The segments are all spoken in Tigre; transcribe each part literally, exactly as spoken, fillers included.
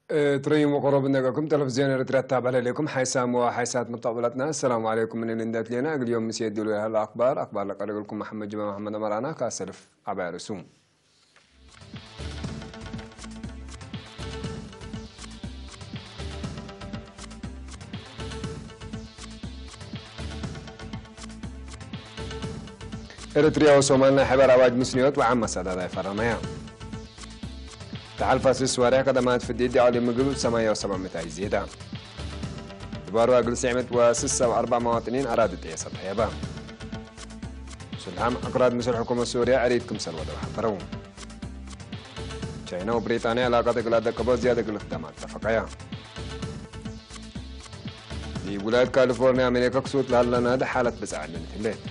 እትረዩም ወቀሮብ እነገኩም ተለፍዝዮን ኤረትርያ ትታበለ ሌኩም ሓይሳም ወሓይሳት መተቅብለትና። ሰላም ዓለይኩም። ምን እንዴት ሌና እግል ዮም ምስየድ ዲሉ ያህል አክባር፣ አክባር ለቀርግልኩም መሐመድ ጅማ መሐመድ አመራና ካሰልፍ አባይ ርሱ። ኤረትርያ ወሶማል ናይ ሕበር አዋጅ ምስንዮት ወዓም መሰዳዳይ ፈረመያ። ተሐልፋ ስስ ዋርሕ ከደማት ፍዲት ዲዓሊ ምግብ ሰማንያ ወሰብዓ ሚእታይ ዜዳ። ድባሩ እግል ስዕመት ወስሳ ወአርበዕ መዋጥኒን አራዲ ጤሰት ሄባ። ሱልሃም አክራድ ምስል ሕኩመት ሱርያ ዕሪት ክምሰል ወደው ሐበረው። ቻይና ወብሪጣንያ ዕላቀት እግል አደቅቦ ዝያድ እግል ክደማ አተፈቀያ። ዲብ ውላየት ካሊፎርኒያ አሜሪካ ክሱት ለሀለ ናዲ ሓለት ብጽዓት ምን ህሌት።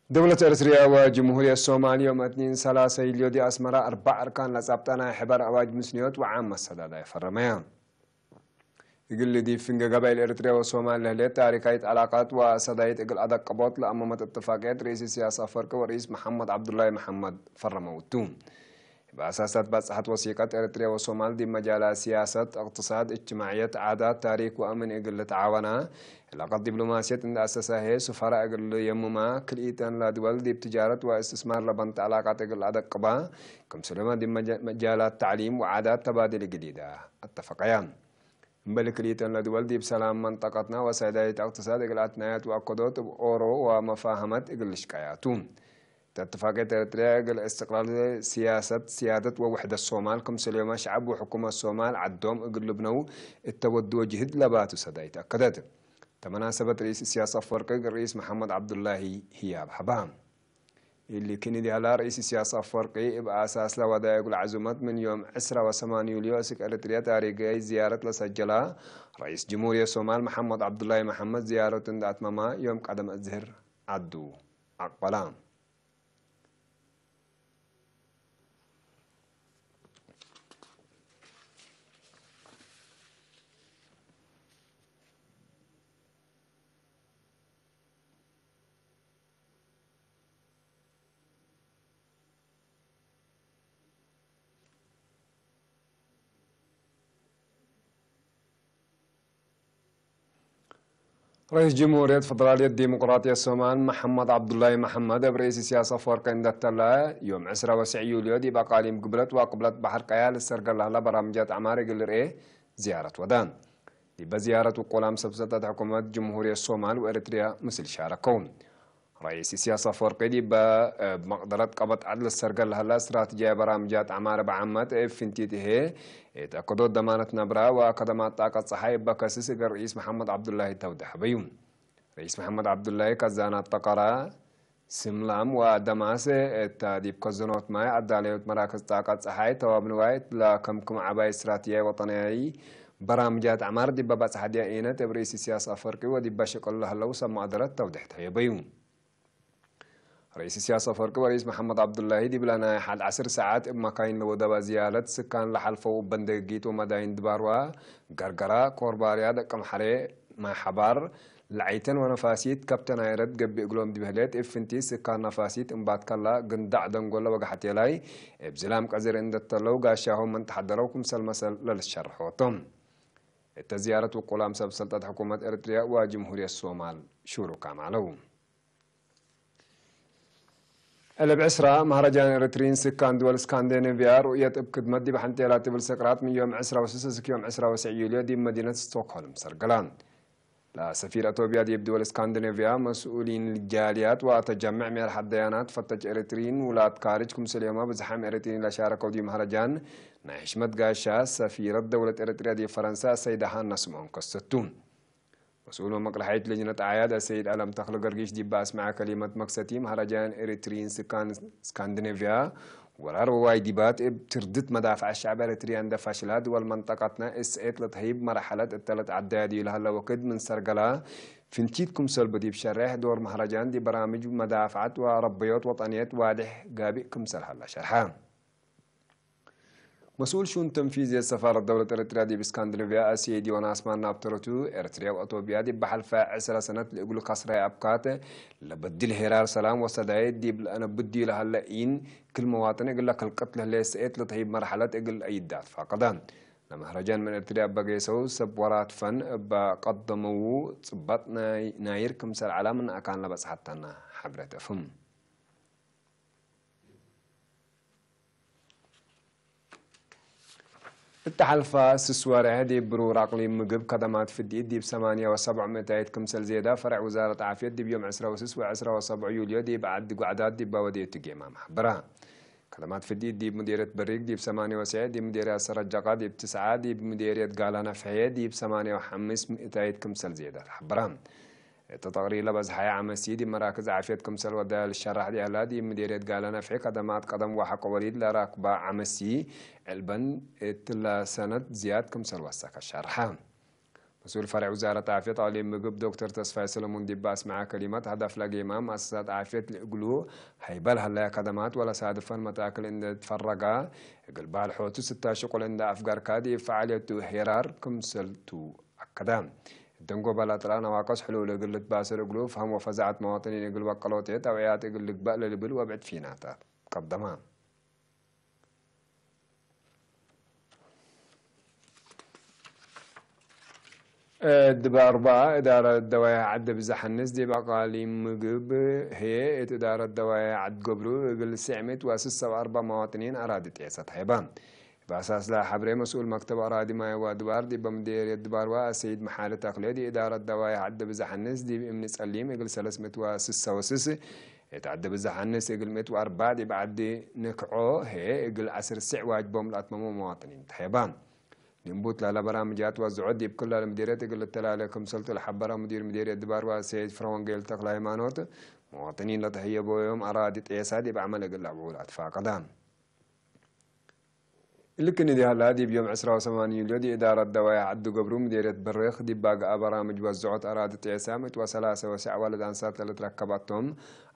ደውለት ኤረትርያ ወጅምሁርየት ሶማል ዮም እትኒን ሰላሰ ዩልዮ ዲብ አስመራ አርበዕ አርካን ለጸብጠ ናይ ሕበር አዋጅ ምስንዮት ወዓም መሰዳዳይ ፈረመያ። እግል ዲብ ፍንጌ ገባይል ኤረትርያ ወሶማል ለህሌት ታሪካይት ዐላቀት ወሰዳይት እግል አደቅቦት ለአመመት እትፋቅየት ርኢስ ኢሰያስ አፈወርቂ ወርኢስ መሐመድ ዐብዱላሂ መሐመድ ፈረመው ቱ። እብ አሳሳት ባጽሐት ወሲቀት ኤረትርያ ወሶማል ዲብ መጃላት ሲያሰት፣ እቅትሳድ፣ እጅትማዕየት፣ ዓዳት፣ ታሪክ ወአምን እግል ልትዓወና፣ ዕላቀት ዲብሎማስየት እንዴ አሰሰ ህዬ፣ ሱፈራ እግል ልየምማ፣ ክልኢተን ለድወል ዲብ ትጃረት ወእስትስማር ለበንተ ዕላቀት እግል አደቅባ፣ ክምሰልሁመ ዲብ መጃ-፣ መጃላት ተዕሊም ወዓዳት ተባድል እግል ኢዳ አተፈቀያ። እምበል ክልኢተን ለድወል ዲብ ሰላም መንጠቀትና ወሰዳይት እቅትሳድ እግል አትናየት ወአከዶት እብ ኦሮ ወመፋሀመት እግል ልሽቀያ ቱ። እተ እትፋቅየት ኤረትርያ እግል እስትቅላል ሲያሰት፣ ሲያደት ወውሕደት ሶማል፣ ክምሰልሁመ ሸዐብ ወሕኩመት ሶማል ዐዶም እግል ልብነው እተ ወድወ ጅህድ ለባቱ ሰዳይት አከደት። እተ መናሰበት ርኢስ ኢሰያስ አፈወርቂ እግል ርኢስ መሐመድ ዐብዱላሂ ህያብ ሀባ። እሊ ክኒ ዲህላ ርኢስ ኢሰያስ አፈወርቂ እብ አሳስ ለወደየ እግል ዐዙመት ምን ዮም ዕስራ ወሰማን ዩልዮ እስክ ኤረትርያ ታሪካይ ዝያረት ለሰጀላ ርኢስ ጅምሁርየት ሶማል መሐመድ ዐብዱላሂ መሐመድ ዝያረቱ እንዴ አትመማ ዮም ቀደም እዝህር ዐዱ አቅበላ። ርኢስ ጅምሁርየት ፈደራልየት ዲሞቅራጥየት ሶማል መሐመድ ዐብዱላሂ መሐመድ እብ ርኢስ ኢሰያስ አፈወርቂ እንዴ ተለ፣ ዮም ዕስራ ወስዕ ዩልዮ ዲብ አቃሊም ግብለት ወቅብለት በሐር ቀያ ልሰርገል ለህለ በራምጃት ዐማር እግል ልርኤ ዝያረት ወደ። ዲበ ዝያረት ውቁላም ሰብ ሰልጠት ሕኩመት ጅምሁርየት ሶማል ወኤረትርያ ምስል ሻረከው። ረኢስ ኢሰያስ አፈወርቂ ዲበ እብ መቅደረት ቀበት ዐድ ልሰርገል ለሀለ እስትራትጅያይ በራምጃት ዐማር እብ ዓመት እብ ፍንቲት ህዬ፣ እት አከዶት ደማነት ነብራ ወከደማት ጣቀት ጸሓይ እበ ከስስ እግል ርኢስ መሐመድ ዐብዱላሂ ተውደሐ በዩ። ረኢስ መሐመድ ዐብዱላሂ ከዛናት ጠቀራ፣ ስምላም ወአደማስ እተ ዲብ ከዘኖት ማይ፣ አዳለዮት መራክዝ ጣቀት ጸሓይ፣ ተዋብ ንዋይ እት ለከምክም ዐባይ እስትራትጅያይ ወጠንያይ በራምጃት ዐማር ዲበ በጽሐ ዲያኢነት እብ ረኢስ ኢሰያስ አፈወርቂ ወዲበ ሽቅል ለህለው ሰብ መቅደረት ተውደሐት ሀየበዩ። ረኢስ ኢሰያስ አፈወርቂ ወረኢስ መሐመድ ዐብዱላሂ ዲብለ ናይ ሐድ ዐስር ሰዓት እብ መካይን ለወደበ ዝያረት ስካን ለሐልፈው እበ እንደግጊት ወመዳይን ድባርዋ፣ ገርገራ፣ ኮርባርያ፣ ደቀምሐሬ፣ ማይ ሐባር፣ ለዐይተን ወነፋሲት ከብተ ናይ ረድ ገብእ እግሎም ዲብ ህሌት እብ ፍንቲት ስካን ነፋሲት እምባትከላ ግንዳዕ ደንጎለ ወገሐቴላይ እብ ዝላም ቀዝር እንደ ተለው ጋሻሆም ምን ተሐደረው ክምሰል መሰል ለልትሸርሖ ቶም። እተ ዝያረት ውቁላም ሰብ ሰልጠት ሕኩመት ኤረትርያ ወጅምሁርየት ሶማል ሹሩካም ዐለው። እልብ ዕስራ መህረጃን ኤረትሪን ስካን ድወል እስካንዲኔቭያ ሩእየት እብ ክድመት ዲብ ሐንቴላ ትብል ሰቅራት ምን ዮም ዕስራ ወስስ እስክ ዮም ዕስራ ወስዕ ዩልዮ ዲብ መዲነት ስቶክሆልም ሰርገላ። ለሰፊር አቶብያ ዲብ ድወል እስካንዲኔቭያ፣ መስኡሊን ጃልያት ወአተጃምዕ ሜርሐት ደያናት ፈተች ኤረትሪን ውላድ ካርጅ ክምሰልዮመ ብዝሓም ኤረትሪን ለሻረከው ዲብ መህረጃን ናይ ሕሽመት ጋሻ ሰፊረት ደውለት ኤረትርያ ዲብ ፈረንሳ ሰይደ ሃና ስምዖን ከሰቱ። መስኡል ወመቅለሐይት ለጅነት አዕያድ አሰይድ አለም ተክለ ገርጊሽ ዲብ አስመዐ ከሊመት መክሰቲ፣ መህረጃን ኤሪትሪን ስካን ስካንዲኔቭያ፣ ወራር ወዋይዲባት እብ ትርድት መዳፍዐት ሸዕብ ኤሪትርያ እንዴ ፈሽላ፣ ድወል መንጠቀትነ እሰኤት ለተህይብ መርሐለት እተ ለትዐደያ ዲብ ለሀለ ወክድ ምን ሰርገላ፣ ፍንቲት ክምሰል ቡ ዲብ ሸሬሕ ዶር መህረጃን ዲብ በራምጅ መዳፍዐት ወረበዮት ወጠንየት ዋድሕ ጋብእ ክምሰል ሀላ ሸርሐ። መስኡል ሹኡን ተንፊዝየት ሰፋረት ደውለት ኤረትርያ ዲብ እስካንድነቭያ አስየድ ዮናስ ማና እብ ተረቱ፣ ኤረትርያ ወአቶብያ ዲብ በሐልፈ ዕስረ ሰነት ለእግሉ ከስራይ አብካት ለበድል ሄራር ሰላም ወሰዳይት ዲብ ለአነብድዩ ለሀለ ኢን፣ ክል መዋጥን እግለ ከልቀት ለህሌት ሰኤት ለተህይብ መርሐለት እግል ለአይዳት ፋቀደ። ለመህረጃን ምን ኤረትርያ እበ ጌሰው ሰብ ወራት ፈን እበ ቀደመዉ ጽባጥ ናይ-፣ ናይር ክምሰል ዐላ ምን አካን ለበጽሐተና ሐብሬት እፍም። እተ ሐልፈ ስስ ወሬሕ ዲብ ብሩር አቅሊም ምግብ ከደማት ፍድኢት ዲብ ሰማንያ ወሰብዕ ምእታይት ክምሰል ዜዳ፣ ፈሬዕ ውዛረት ዓፍየት ዲብ ዮም ዕስራ ወስስ ወዕስራ ወሰብዕ ዩልዮ ዲብ ዐዲ ጓዕዳት ዲብ ወደየቱ ጌማም ሐበረ። ከደማት ፍድኢት ዲብ ሙዴርየት በሪግ ዲብ ሰማንያ ወሰዕ፣ ዲብ ሙዴርየት ሰረጀቃ ዲብ ትስዓ፣ ዲብ ሙዴርየት ጋላ ነፍሕየ ዲብ ሰማንያ ወሐምስ ምእታይት ክምሰል ዜዳ ተሐበረ። እተ ተቅሪር ለበዝሐየ ዐመሲ ዲብ መራክዝ ዓፍየት ክምሰል ወደ ልሸራሕ ዲሀላ፣ ዲብ ምዴርየት ጋለ ነፍሒ ከደማት ቀደም ወሐቆ ወሊድ ለራክባ ዐመሲ ዕልበን እትለ ሰነት ዝያድ ክምሰል ወሰከ ሸርሐ። መስኡል ፈሬዕ ውዛረት ዓፍየት አቅሊም ምግብ ዶክተር ተስፋይ ሰለሙን ዲብ አስመዐ ከሊመት፣ ሀደፍ ለጌማም መአሰሳት ዓፍየት ለእግሉ ሀይበ ለሀለየ ከደማት ወለሳድፈን መታክል እንዴ ትፈረጋ፣ እግል ባልሖቱ ስታ ሽቁል እንዴ አፍገርካ ዲብ ፈዓልየቱ ሄራር ክምሰልቱ አከደ። እደንጎበ ለጥላ ነዋቅስ ሕሉል እግል ልትባሰር እግሉ፣ ፈህም ወፈዛዐት መዋጥኒን እግል በቀሎቴ ተውዕያት እግል ልግበእ ለልብል ወብዕድ ፊናታት ቀደመ። እት ዲብ አርበዓ፣ እዳረት ደዋይሕ ዐዲ ብዘሐንስ ዲብ አቃሊም ምግብ ህዬ፣ እት እዳረት ደዋይሕ ዐዲ ገብሩ እግል ስዕ ምእት ወስሳ ወአርበዕ መዋጥኒን አራዲ ጤሰት ሀይበ። እብ አሳስ ለሐብሬ መስኡል መክተብ አራዲ ማይ ወአድባር ዲበ ምዴርየት ድባርዋ አሰይድ መሓሪ ተክሌ፣ ዲብ እዳረት ደዋይሕ ዐዲ ብዘሐንስ ዲብ እምኒ ጸሊም እግል ሰለስ ምእት ወስሳ ወስስ፣ እት ዐዲ ብዘሐንስ እግል ምእት ወአርበዕ፣ ዲብ ዐዲ ንክዖ ህዬ እግል ዐስር ስዕ ዋጅቦም ለአትመሞ መዋጥኒን ተሀይበ። ልንቡት ለህለ በራምጃት ወዝዖት ዲብ ክለ ምዴርየት እግል ልተላሌ ክምሰልቱ ለሐበረ ሙዲር ምዴርየት ድባርዋ ሰይድ ፍረወንጌል ተክለሃይማኖት፣ መዋጥኒን ለተህየቦዮም አራዲ ጤሳ ዲብ ዐመል እግል ለአብዕሉ አትፋቀደ። እሊ ክእኒ ዲሀላ ዲብ ዮም ዕስራ ወሰማን ዩልዮ ዲብ እዳረት ደዋይሕ ዐዲ ገብሩ ምዴርየት በሬክ ዲብ ባግአ በራምጅ ወዝዖት አራዲ ጤሳ ምእት ወሰላሰ ወሰዕ ወለድ አንሳት ለልትረከብ አቶም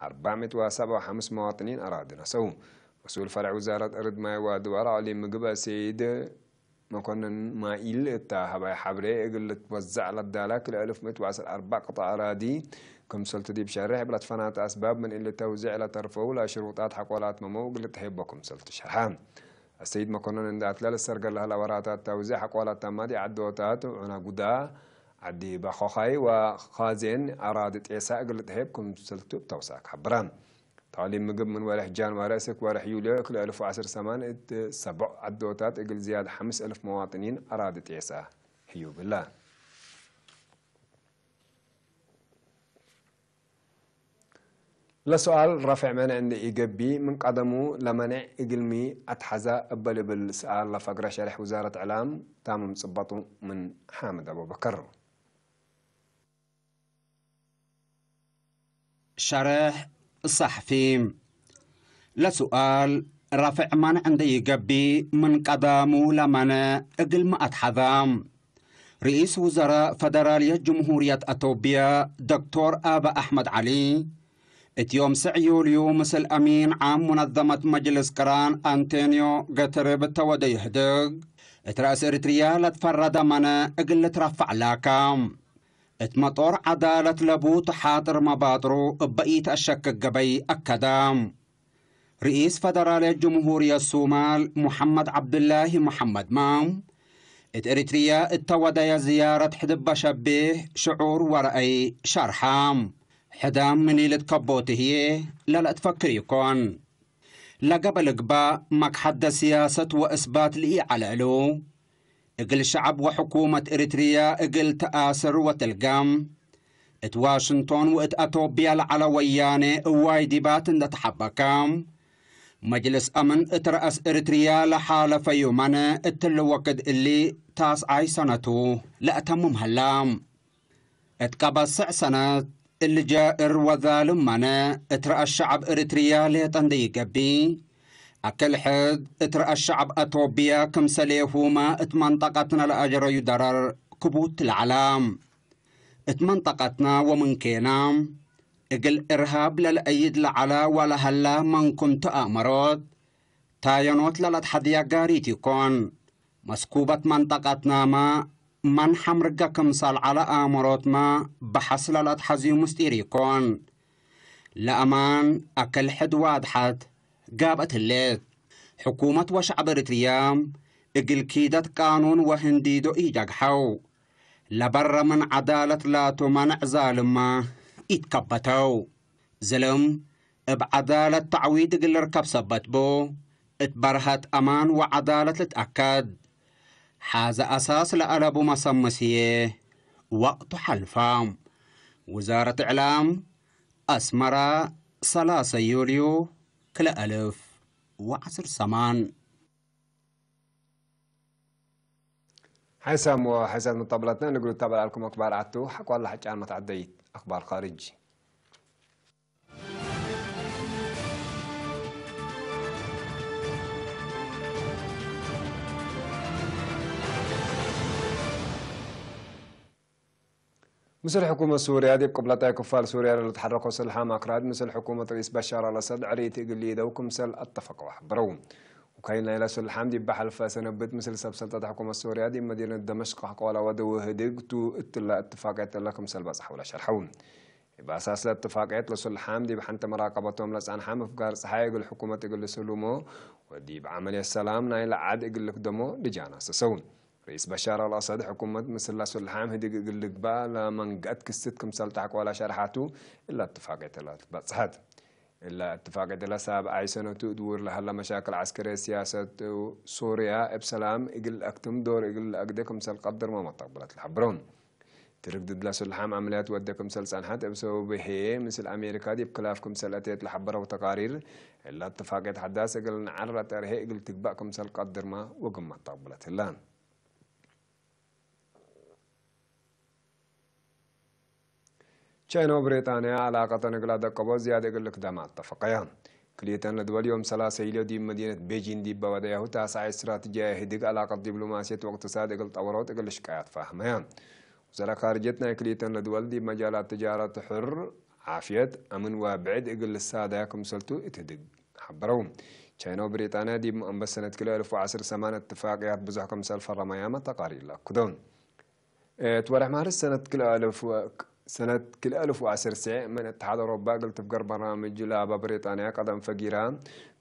አርበዕ ምእት ወሰብዓ ወሐምስ መዋጥኒን አራዲ ነሰው። መስኡል ፈሬዕ ውዛረት እርድ ማይ ወአድባር አቅሊም ምግብ አሰይድ መኮንን ማኢል እተ ሀባይ ሐብሬ፣ እግል ልትወዘዕ ለዳላ ክልኤ አልፍ ምእት ወዐስር አርበዕ ቅጣዕ አራዲ ክምሰልቱ ዲብ ሸሬሕ፣ እብ ለትፈናተ አስባብ ምን እሊ ተውዜዕ ለተርፈው ለሽሩጣት ሐቆ ለአትመመው እግል ልትሀይቦ ክምሰልቱ ሸርሐ። አሰይድ መኮንን እንዴ አትለ፣ ልሰርገል ለህለ ወራታት ተውዜዕ ሐቆ ለተማ ዲብ ዐዶታት ዑነ ጉዳ፣ ዐዲ በኮኻይ ወኻዜን አራዲ ጤሳ እግል ልትሀይብ ክምሰልቱ እብ ተውሳክ ሐብረ። ተቅሊም ምግብ ምን ወሬሕ ጃንዋሪ እስክ ወሬሕ ዩልዮ ክልኤ አልፍ ወዐስር ሰማን እት ሰቦዕ ዐዶታት እግል ዝያድ ሐምስ አልፍ መዋጥኒን አራዲ ጤሳ ህዩ ብለ። ለሰኣል ረፍዕ መኔዕ እንዴ ኢገብእ ምን ቀደሙ ለመኔዕ እግልሚ አትሐዘ እበ ልብል ሰኣል ለፈግረ ሸሬሕ ውዛረት ዕላም ታምም ጽበጡ ምን ሓምድ አቡበከር። ሸሬሕ ሰሕፊ። ለሱኣል ረፍዕ ማንዕ እንዴ ኢገብእ ምን ቀደሙ ለመኔዕ እግልሚ አትሐዘ። ርኢስ ውዘራእ ፈደራልየት ጅምሁርየት አቶብየ ዶክቶር አቢ አሕመድ ዐሊ፣ እት ዮም ስዕ ዩልዩ ምስል አሚን ዓም ሙነዘመት መጅልስ ቅራን አንቶንዮ ገተርብ እተ ወደ ይህድግ፣ እት ረአስ ኤሪትርያ ለትፈረደ መኔዕ እግል ልትረፈዕ ላከ። እት መጦር ዐዳለት ለቡ ተሓጥር መባጥሩ እበ ኢተአሸክክ ገበይ አከደ። ርኢስ ፈደራልየት ጅምሁርየት ሱማል ሙሐመድ ዐብዱላሂ መሐመድመ፣ እት ኤሪትርያ እተ ወደየ ዝያረት ሕድበ ሸቤህ ሽዑር ወረአይ ሸርሐ። ሕዳም ምን ኢልትከቦ ትህዬ ለለአትፈክር ኢኮን። ለገብአ ልግባእ መክሐደ ስያሰት ወእስባት ለኢዐለ እሉ፣ እግል ሸዐብ ወሕኩመት ኤሪትርያ እግል ተአስር ወትልገም፣ እት ዋሽንቶን ወእት አቶብያ ለዐለ ወያኔ እዋይ ዲባት እንዴ ተሐበከ፣ መጅልስ አምን እት ረአስ ኤሪትርያ ለሓለፈ ዩመነ እትሊ ወክድ እሊ ታስዓይ ሰነቱ ለአተምም ሀላ። እት ቀበት ስዕ ሰነት እሊ ጃእር ወዛልም መኔዕ እት ረአስ ሸዐብ ኤሪትርያ ሌጠ እንዴ ኢገብእ፣ አክል ሕድ እት ረአስ ሸዐብ አቶብያ ክምሰሌሁመ እት መንጠቀትነ ለአጀረዩ ደረር ክቡድ ለዐለ። እት መንጠቀትነ ወምን ኬነ እግል እርሃብ ለለአይድ ለዐለ ወለሀለ መንኩም ተአእመሮት፣ ታየኖት ለለትሐድያ ጋሪት ኢኮን። መስኩበት መንጠቀትናመ መን ሐምርገ ክምሰል ዐለ አእምሮትመ በሐስ ለለትሐዝዩ ምስጢር ኢኮን። ለአማን አክል ሕድ ዋድሐት ጋብአት ህሌት። ሕኩመት ወሸዕብ እርትርያ እግል ኪደት ቃኑን ወህንዲዶ ኢጀግሐው። ለበረ ምን ዐዳለት ላቱ መንዕ ዛልመ ኢትከበተው። ዝልም እብ ዐዳለት ተዕዊድ እግል ልርከብ ሰበት ቡ፣ እት በርሀት አማን ወዐዳለት ልትአከድ። ሐዘ አሳስ ለአለቡ መሰምስዬ ወቅቱ ሐልፈ። ውዛረት እዕላም፣ አስመረ፣ ሰላሰ ዮልዮ፣ ክልኤ አልፍ ወዐስር ሰማን። ሐይሳም ወሐይሳት መጣብላትና ንግሩ ተበላልኩም አክባር አቱ ሐቋላ ሐጫን መትዐደይት አክባር ኻርጅ። ምስል ሕኩመት ሱርያ፣ ዲብ ቅብለታይ ክፋል ሱርያ ለልትሐረኮ ሰልሓም አክራድ፣ ምስል ሕኩመት ርኢስ በሻር አልአሰድ ዕሪት እግል ሊደው ክምሰል አተፈቀው ሐበረው። ውካይል ናይለ ሰልሓም ዲብ ሐልፈ ሰነብት ምስል ሰብ ሰልጠት ሕኩመት ሱርያ ዲብ መዲነት ደመሽቅ አቅዋላ ወደው ህድግ ቱ እትላ እትፋቅየት እለ ክምሰል በጽሐው ለሸርሐው። እብ አሳስ ለእትፋቅየት ለሰልሓም ዲብ ሐንተ መራቀበቶም ለጸንሐ ምፍጋር ጸሓይ እግል ሕኩመት እግል ልስሉሞ ወዲብ ዐመልየት ሰላም ናይለ ዐድ እግል ልክደሞ ልጃን አሰሰው። ርኢስ በሻር አልአሰድ ሕኩመት ምስል ለሰልሓም ህድግ እግል ልግባእ ለመንገአት ክስት ክምሰል ተሐቆ ለሸርሐቱ፣ እለ እትፋቅየት እለ ትበጽሐት። እለ እትፋቅየት እለ ሳብዓይ ሰነቱ እድውር ለሀለ መሻክል ዐስከርየት ሲያሰት ሱርያ እብ ሰላም እግል ለአክትም ዶር እግል ለአግደ ክምሰል ቀድርመ መተቅብለት ለሐብረው። ትርግድድ ለሰልሓም ዐመልያት ወደ ክምሰል ጸንሐት እብ ሰበቡ ህዬ ምስል አሜሪካ ዲብ ክላፍ ክምሰል አቴት ለሐበረው ተቃሪር፣ እለ እትፋቅየት ሐዳስ እግል ነዐር ለጠርሄ እግል ትግባእ ክምሰል ቀድርመ ወግመ ተቅብለት ህለ። ቻይና ወብሪጣንያ አላቀተን እግል አደቀቦ ዝያድ እግል ልክደመ አተፈቀያ። ክልኤተን ለድወል ዮም ሰላሰ ኢልዮ ዲብ መዲነት ቤጂን ዲበ ወደያሁ ታስዐ እስትራትጅያይ ህድግ አላቀት ዲብሎማስየት ወእቅትሳድ እግል ጠወሮት እግል ልሽቀያ ትፋህመያ። ወዘረ ካርጀት ናይ ክልኤተን ለድወል ዲብ መጃላት ትጃረት ሕር፣ ዓፍየት፣ አምን ወብዕድ እግል ልሳደያ ክምሰልቱ እት ህድግ ሐበረው። ቻይና ወብሪጣንያ ዲብ መአንበት ሰነት ክልኤ አልፍ ወዐስር ሰማን እትፋቅያት ብዙሕ ክምሰል ፈረመያመ ተቃሪር ለአክዶ። እት ወርሕ ማርስ ሰነት ክልኤ አልፍ ወ-፣ ሰነት ክልኤ አልፍ ወዐስር ሴዕ ምን እትሓድ አውሮፓ እግል ትፍገር በርናምጅ ለአበ ብሪጣንያ ቀደም ፈጊራ፣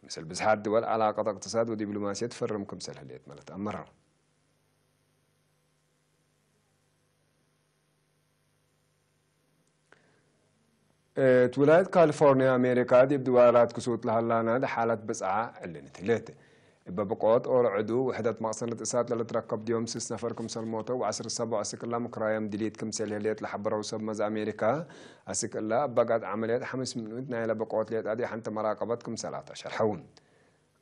ምስል ብዝሓት ድወል ዐላቀት እቅትሳድ ወዲብሎማስየት ፈርም ክምሰል ህሌት መለት አመረ። እት ውላየት ካሊፎርንያ አሜሪካ፣ ዲብ ድዋራት ክሱት ለሀላ ናድ ሓለት ብጽዓ ዕልንት ህሌት። እበ ብቆት ኦሮ ዕዱ ውሕደት መቅሰነት እሳት ለልትረከብ ዲዮም ስስ ነፈር ክምሰል ሞተው ወዐስር ሰቦዕ አስክ እላ ምክራዮም ድሊት ክምሰል ህሌት ለሐበረው ሰብ መዝ አሜሪካ፣ አስክ እላ አባጋት ዐመልየት ሐምስ ምእት ናይለ ብቆት ሌጣ ዲ ሐንተ መራቀበት ክምሰል አታ ሸርሐው።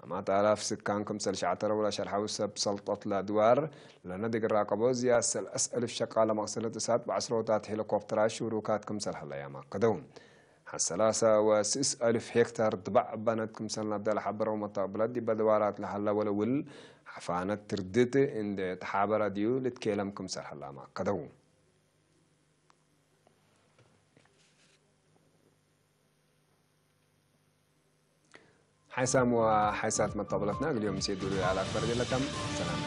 አማት አላፍ ስካን ክምሰል ሸዕተረው ለሸርሐው ሰብ ሰልጠት ለድዋር ለነድግ ራቀቦ ዝያድ ሰለስ አልፍ ሸቃለ መቅሰነት እሳት በዐስሮታት ሄሊኮፕተራት ሹሩካት ክምሰል ሀለያም አከደው። ሐሰላሰ ወስስ አልፍ ሄክታር ድባዕ በነት ክምሰል ነደ ለሐበረው መተቅብለት ዲበ ድዋራት ለሀለ ወለውል ሐፋነት ትርድት እንዴ ተሓበረ ዲዩ ልትኬለም ክምሰል ሀላም አከደው። ሓይሳም ወሓይሳት መተቅብለትና እግል ዮም ሴዱሉ ለአክበር ጀለከም ሰላም።